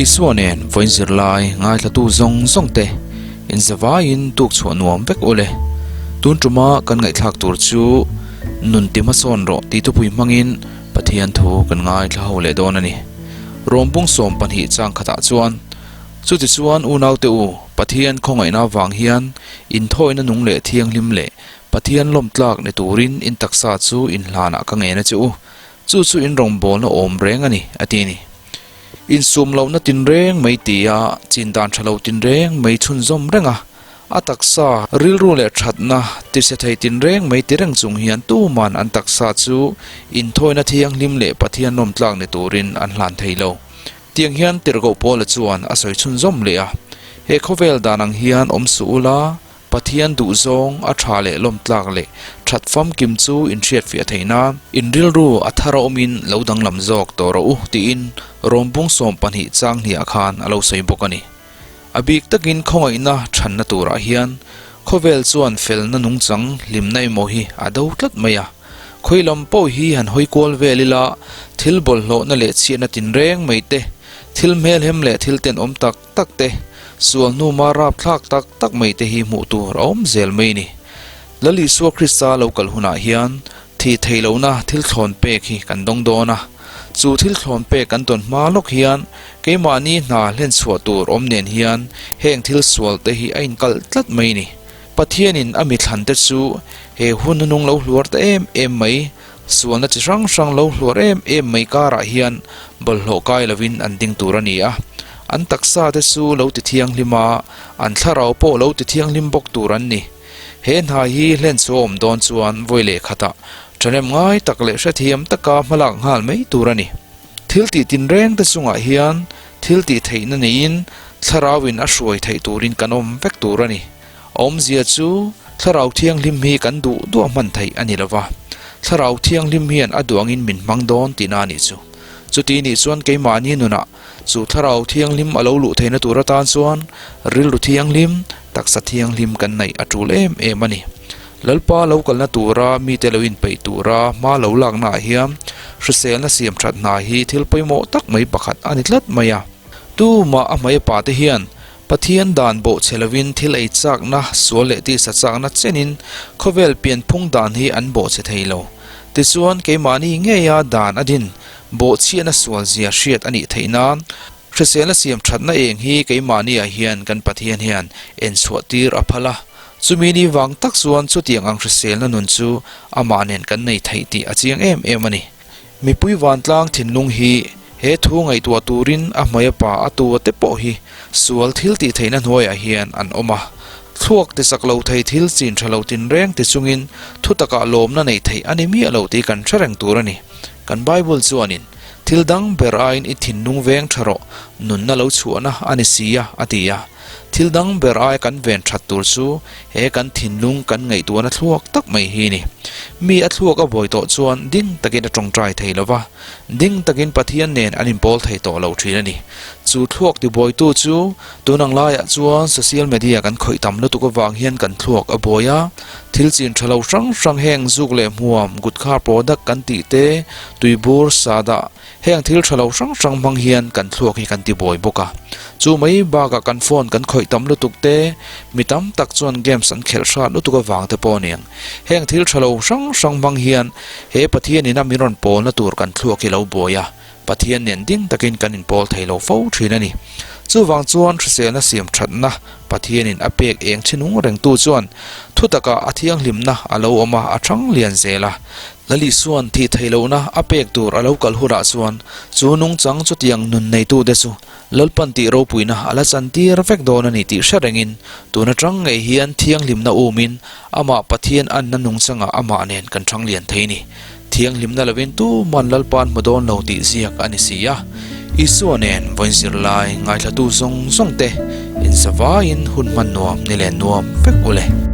Isua nen vawiin zirlai ngaithlatu zawng zawng te inzavaiin tuk chhuah nuam vek ule. Tun tuma kan ngaihthlak tur chu nun ti hmasawn rawh tih thupui hmangin Pathian thu kan ngaithla ho leh dawn a ni. Rawmbung 12 chang khatah chuan, Chutichuan unaute u, Pathian khawngaihna avang hian inthawina nung leh thianghlim leh Pathian lawmtlak ni turin in taksa chu inhlanah ka ngen a che u. Chu chu in rawngbawlna awm reng a ni, a ti a ni. Insum lohna tinreng mai tia chin dan tha lo tinreng mai chhunzawm reng a, a taksa rilru leh thatna tise thei tinreng mai ti reng chung hian tuman an taksa chu inthawina thianghlim leh Pathian lawmtlak ni turin an hlan thei lo. Tiang hian Tirhkoh Paula chuan a sawi chhunzawm leh a, He khawvel dan ang hian awm suh ula, Pathian duhzawng a tha leh lawmtlak leh that famkim chu inhriatfiah theih nan in rilru a thar a awmin lo danglam zawk tawh rawh u tiin Rawmbung 12 chang hniah khan a lo sawi bawk a ni. A bik takin khawngaihna thanna turah hian khawvel chuan felna nungchang hlimna emaw hi a do tlat mai a. Khawi lam pawh hi han hawi kual vel ila thil bawlhhlawhna leh chhiatna tinreng mai te, thil hmelhem leh thil tenawm tak tak te, sual hnuma rapthlak tak tak mai te hi hmuh tur a awm zel mai ni. Lal Isua Krista lo kal hunah hian thih theih lohna thil thlawn pek hi kan dawng dawn a, chu thil thlawn pek kan tawn hma lawk hian keimahni hna hlen chhuah tur awm nen hian heng thil sual te hi a inkalh tlat mai ni. Pathianin a mithlan te chu he hun hnung lo hluar ta em em mai, Sualna chi hrang hrang lo hluar em em mai karah hian bawlhhlawh kai lovin an ding tur a ni a, an taksa te chu lo ti thianghlim a, an thlarau pawh lo ti thianghlim bawk tur an ni. He hna hi hlen chu a awm dawn chuan vawi leh khatah ṭhahnem ngai tak leh hrethiam taka hmalak nghal mai tur a ni. Thil tih tinreng te chungah hian thil tih theihna neiin thlarauin a hruai theih turin kan awm vek tur a ni. A awmzia chu Thlarau Thianghlim hi kan duh duah hman theih a ni lo va, Thlarau Thianghlim hian a duh angin min hmang dawn tihna a nih chu. Chuti nih chuan keimahni nunah chu Thlarau Thianghlim a lo luh theihna tur atan chuan rilru thianghlim, taksa thianghlim kan neih a tul em em a ni. Lalpa lo kalna tura mite lo inpeih tura hma lo laknaah hian hriselna siam that hna hi thil pawimawh tak mai pakhat a ni tlat mai a. Tumah a hmei pate hian Pathian dan bawhchhe lovin thil ei chakna, sual leh tisa chakna chenin khawvel pianphung dan hi an bawhchhe thei lo. Tichuan, keimahni ngeia dan a din bawhchhiahna sual zia hriat a nih theih nan, hriselna siam thatna eng hi keimahniah hian kan Pathian hian en chhuah tir a phal a. Chumi ni vang tak chuan chutiang ang hriselna nun chu amah nen kan nei theih tih a chiang em em a ni. Mipui vantlang thinlung hi he thu ngaihtuah turin a hmai a pa a tu te pawh hi sual thil tih theihna hnuaiah hian an awm a. Thluak ti sak lo thei thil chin tha lo tinreng ti chungin thu takah lawmna neih theih a ni miah lo tih kan hre reng tur a ni. Kan Bible chuanin, Thil dang ber aiin i thinlung veng tha rawh, nunna lo chhuahna a ni si a, a ti a. Thil dang ber aia kan ven that tur chu he kan thinlung kan ngaihtuahna thluak tak mai hi ni. Mi a thluak a buai tawh chuan ding takin a tawngtai thei lo va, ding takin Pathian nen an inpawl thei tawh lo thin a ni. Chu thluak tibuaitu chu tun ang laiah chuan social media kan khawih tam lutuk avang hian kan thluak a buai a, thil chin tha lo hrang hrang heng zuk leh hmuam, gutkha product kan tih te, tuibur, sahdah, Heng thil tha lo hrang hrang hmang hian kan thluak hi kan ti buai bawk a. Chu mai bakah kan phone kan khawih tam lutuk te, mi tam tak chuan games an khelh hrat lutuk avang te pawh a niang. Heng thil tha lo hrang hrang hmang hian he Pathian ina min rawn pawlna tur kan thluak hi lo buai a, Pathian nen ding takin kan inpawl thei lo fo thin a ni. Chuvang chuan hriselna siam thatna Pathianin a pek eng thinung rengtu chuan thutakah a thianghlimna a lo awm a, a thang lian zel a. Lali chuan thih theih lohna a pek tur a lo kal hunah chuan chu nungchang chutiang nun neitute chu Lalpan tih ropuina a la chantir vek dawn a ni tih hre rengin tun atang ngei hian thianghlimna umin amah Pathian anna nungchangah amah nen kan thang lian thei ni. Thianghlimna lovin tuman Lalpan hmu dawn lo tih ziak a ni si a. Isua nen vawiin zirlai ngaithlatu zawng zawng te inzavaiin hun hman nuam ni len nuam vek u le.